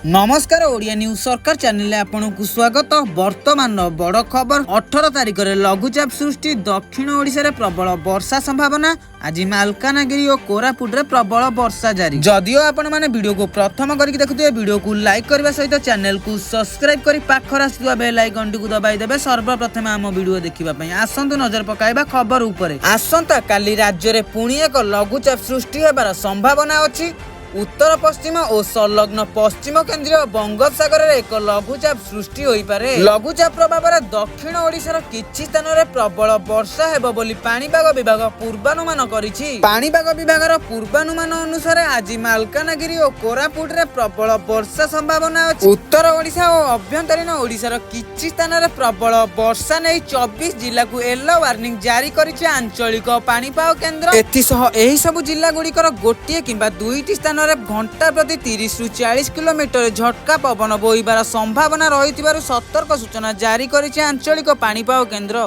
ନମସ୍କାର, ଓଡ଼ିଆ ନ୍ୟୁଜ୍ ସରକାର ଚ୍ୟାନେଲରେ ଆପଣଙ୍କୁ ସ୍ୱାଗତ। ବର୍ତ୍ତମାନର ବଡ଼ ଖବର, 18 ତାରିଖରେ ଲଘୁଚାପ ସୃଷ୍ଟି, ଦକ୍ଷିଣ ଓଡ଼ିଶାରେ ପ୍ରବଳ ବର୍ଷା ସମ୍ଭାବନା। ଆଜି ମାଲକାନଗିରି ଓ କୋରାପୁଟରେ ପ୍ରବଳ ବର୍ଷା ଜାରି। ଯଦିଓ ଆପଣମାନେ ଭିଡ଼ିଓକୁ ପ୍ରଥମ କରିକି ଦେଖୁଥିବେ, ଭିଡ଼ିଓକୁ ଲାଇକ୍ କରିବା ସହିତ ଚ୍ୟାନେଲକୁ ସବସ୍କ୍ରାଇବ୍ କରି ପାଖରେ ଆସୁଥିବା ବେଲ୍ ଆଇକନ୍ଟିକୁ ଦବାଇ ଦେବେ ସର୍ବପ୍ରଥମେ ଆମ ଭିଡ଼ିଓ ଦେଖିବା ପାଇଁ। ଆସନ୍ତୁ ନଜର ପକାଇବା ଖବର ଉପରେ। ଆସନ୍ତା କାଲି ରାଜ୍ୟରେ ପୁଣି ଏକ ଲଘୁଚାପ ସୃଷ୍ଟି ହେବାର ସମ୍ଭାବନା ଅଛି। ଉତ୍ତର ପଶ୍ଚିମ ଓ ସଂଲଗ୍ନ ପଶ୍ଚିମ କେନ୍ଦ୍ରୀୟ ବଙ୍ଗୋପସାଗରରେ ଏକ ଲଘୁଚାପ ସୃଷ୍ଟି ହୋଇପାରେ। ଲଘୁଚାପ ପ୍ରଭାବରେ ଦକ୍ଷିଣ ଓଡ଼ିଶାର କିଛି ସ୍ଥାନରେ ପ୍ରବଳ ବର୍ଷା ହେବ ବୋଲି ପାଣିପାଗ ବିଭାଗ ପୂର୍ବାନୁମାନ କରିଛି। ପାଣିପାଗ ବିଭାଗର ପୂର୍ବାନୁମାନ ଅନୁସାରେ ଆଜି ମାଲକାନଗିରି ଓ କୋରାପୁଟରେ ପ୍ରବଳ ବର୍ଷା ସମ୍ଭାବନା ଅଛି। ଉତ୍ତର ଓଡ଼ିଶା ଓ ଅଭ୍ୟନ୍ତରୀଣ ଓଡ଼ିଶାର କିଛି ସ୍ଥାନରେ ପ୍ରବଳ ବର୍ଷା ନେଇ 24 ଜିଲ୍ଲାକୁ ୟେଲୋ ୱାର୍ଣ୍ଣିଂ ଜାରି କରିଛି ଆଞ୍ଚଳିକ ପାଣିପାଗ କେନ୍ଦ୍ର। ଏଥିସହ ଏହି ସବୁ ଜିଲ୍ଲା ଗୁଡ଼ିକର ଗୋଟିଏ କିମ୍ବା ଦୁଇଟି ସ୍ଥାନରେ ଘଣ୍ଟା ପ୍ରତି 30ରୁ 40 କିଲୋମିଟର ଝଟକା ପବନ ବୋହିବାର ସମ୍ଭାବନା ରହିଥିବାରୁ ସତର୍କ ସୂଚନା ଜାରି କରିଛି ଆଞ୍ଚଳିକ ପାଣିପାଗ କେନ୍ଦ୍ର।